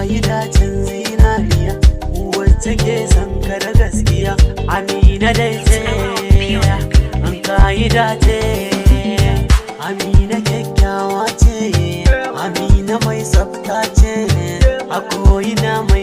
Kayi dacin zinariya wacce ke son ka da gaskiya. Amina dai ce, an kayi dace. Amina kyakkyawa ce, Amina mai tsafta ce, a ko'ina.